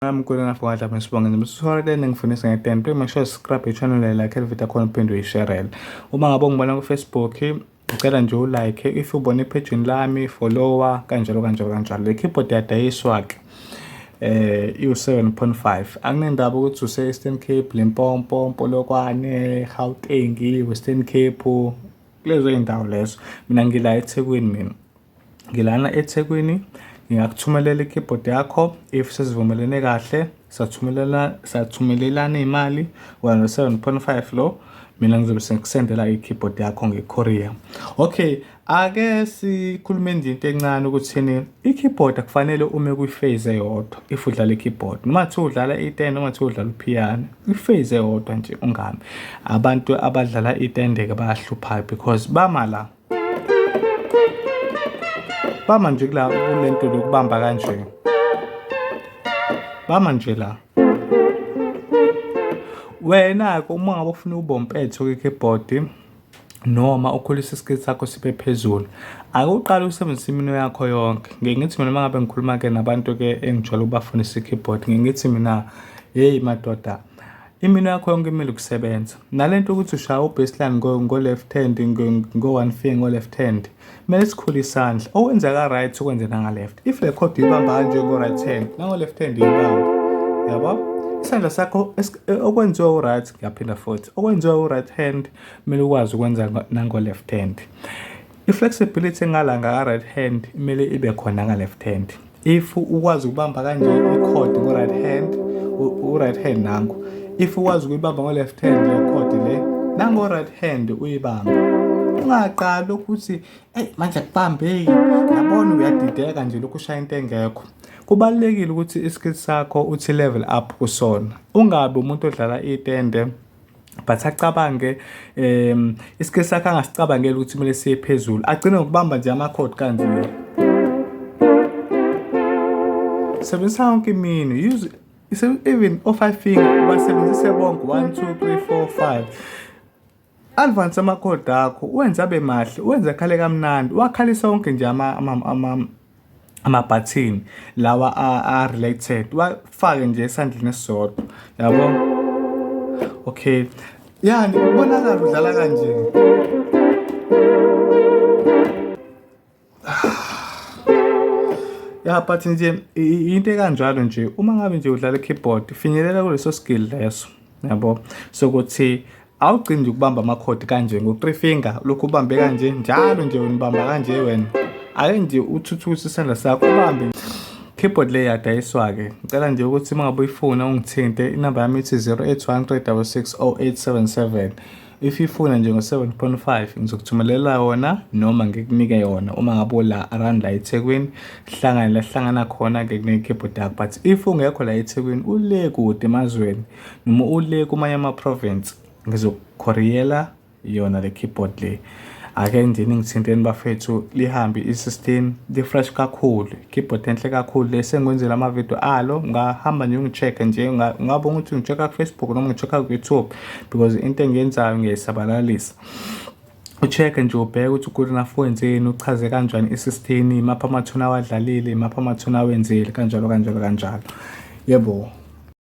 Nami kulena fokadla mesibonge nje nengifundisa ngetento. Make sure subscribe i-channel, like le video khona, uphinde uyisharele. Uma ngabe ungibona ku-Facebook, ngicela nje u-like. If ubona ephejini lami, follower, kanjalo kanjalo kanjalo. Le keyboard yadayiswa-ke iwu-7.5. Akunendaba ukuthi use-Eastern Cape, Limpopo, Polokwane, Gauteng, Western Cape, kulezo iy'ndawo lezo. Mina ngila eThekwini, mina ngilana eThekwini. Ngingakuthumelela i-keyboard yakho if sesivumelene kahle, sathumelela sathumelelana imali wena no-7.5 lo, mina ngizobe sengikusendela i-keyboard yakho nge-courier. Okay, ake sikhulume nje into encane ukuthini i-keyboard akufanele ume kwi-phase eyodwa. If udlala i-keyboard, noma kuthiwa udlala i-ten, noma kuthiwa udlala upiano, i-phase eyodwa nje ungami. Abantu abadlala itende-ke bayahluphayo because bama la, bama nje kula kulento lokubamba kanje, bama nje la. Wena-ke uma ngabe ufuna ubompetho kwi-keyboard noma ukhulise iskill sakho sibe phezulu, ake uqale usebenzise iminwe yakho yonke. Ngike ngithi mina uma ngabe ngikhuluma-ke nabantu-ke engijwayele ukubafundisa i-keyboard, ngike ngithi mina, hheyi madoda, iminwe yakho yonke imele ukusebenza. Nalento ukuthi ushaya u-bassline ngo-left hand, ngo-one finger ngo-left hand, kumele sikhule isandla. Okwenza ka-right ukwenze nanga-left. If le chord uyibamba kanje ngo-right hand, nango-left hand uyibamba, yabo? Isandla sakho okwenziwa u-right, ngiyaphinda futhi, okwenziwa u-right hand kumele ukwazi ukwenza nango-left hand. I-flexibility engala ngaka-right hand kumele ibe khona nga-left hand. If ukwazi ukubamba kanje i-chord ngo-right hand, u-right hand nangu. If ukwazi ukuyibamba ngo-left hand le chord le, nango-right hand uyibamba. Ungaqali ukuthi eyi manje akubambeki, yabona, uyadideka nje lokhu ushaya into engekho. Kubalulekile ukuthi iskill sakho uthi level up kusona. Ungabi umuntu odlala itende but acabange iskill sakhe angasicabangeli ukuthi kumele siye phezulu, agcine ngokubamba nje ama-chord kanje. Sebenzisa yonke iminwe, use even o-five finger, basebenzise bonke, 1 2 3 4 5. Advance amakhodi akho, wenze abe mahle, wenze akhale kamnandi, wakhalisa wonke nje amabhathini lawa a-related, wafake nje esandleni esisodwa, yabo. Okay, yani kubonakala udlala kanje. Ya, but nje into ekanjalo nje, uma ngabe nje udlala i-keyboard, finyelela kuleso skill leso, yabo, sokuthi awugcini nje ukubamba amakhodi kanje ngo-three finger, lokhu ubambe kanje njalo nje, wena ubamba kanje wena. Ake nje uthuthukise isandla sakho, ubambe keyboard le. Yadayiswa-ke. Ngicela nje ukuthi uma ngabe uyifuna ungithinte, inamba yami ithi 081 366 0877. If ifuna nje ngo-7.5, ngizokuthumelela yona noma ngikunike yona. Uma ngabe ula around la eThekwini, hlangane la hlangana khona, ngikunike i-keyboard yakho. But if ungekho la eThekwini, ule kude emazweni noma ule kumanye ama-province, ngizokukhoriyela yona le keyboard le. Ake nje ningithinteni bafethu, lihambe i-16, li-fresh kakhulu, keyboard enhle kakhulu le. Sengikwenzela amavidiyo alo, ungahamba nje ungi-check-e nje, ungabona ukuthi ngi-check-a ku-Facebook noma ngi-check-a ku-YouTube, because into engiyenzayo ngiyayisabalalisa. U-check-e nje, ubheke ukuthi u-good enough wenzeni, uchaze kanjani i-16, imaphi amathuna awadlalile, imaphi amathuna awenzile, kanjalo kanjalo kanjalo, yebo.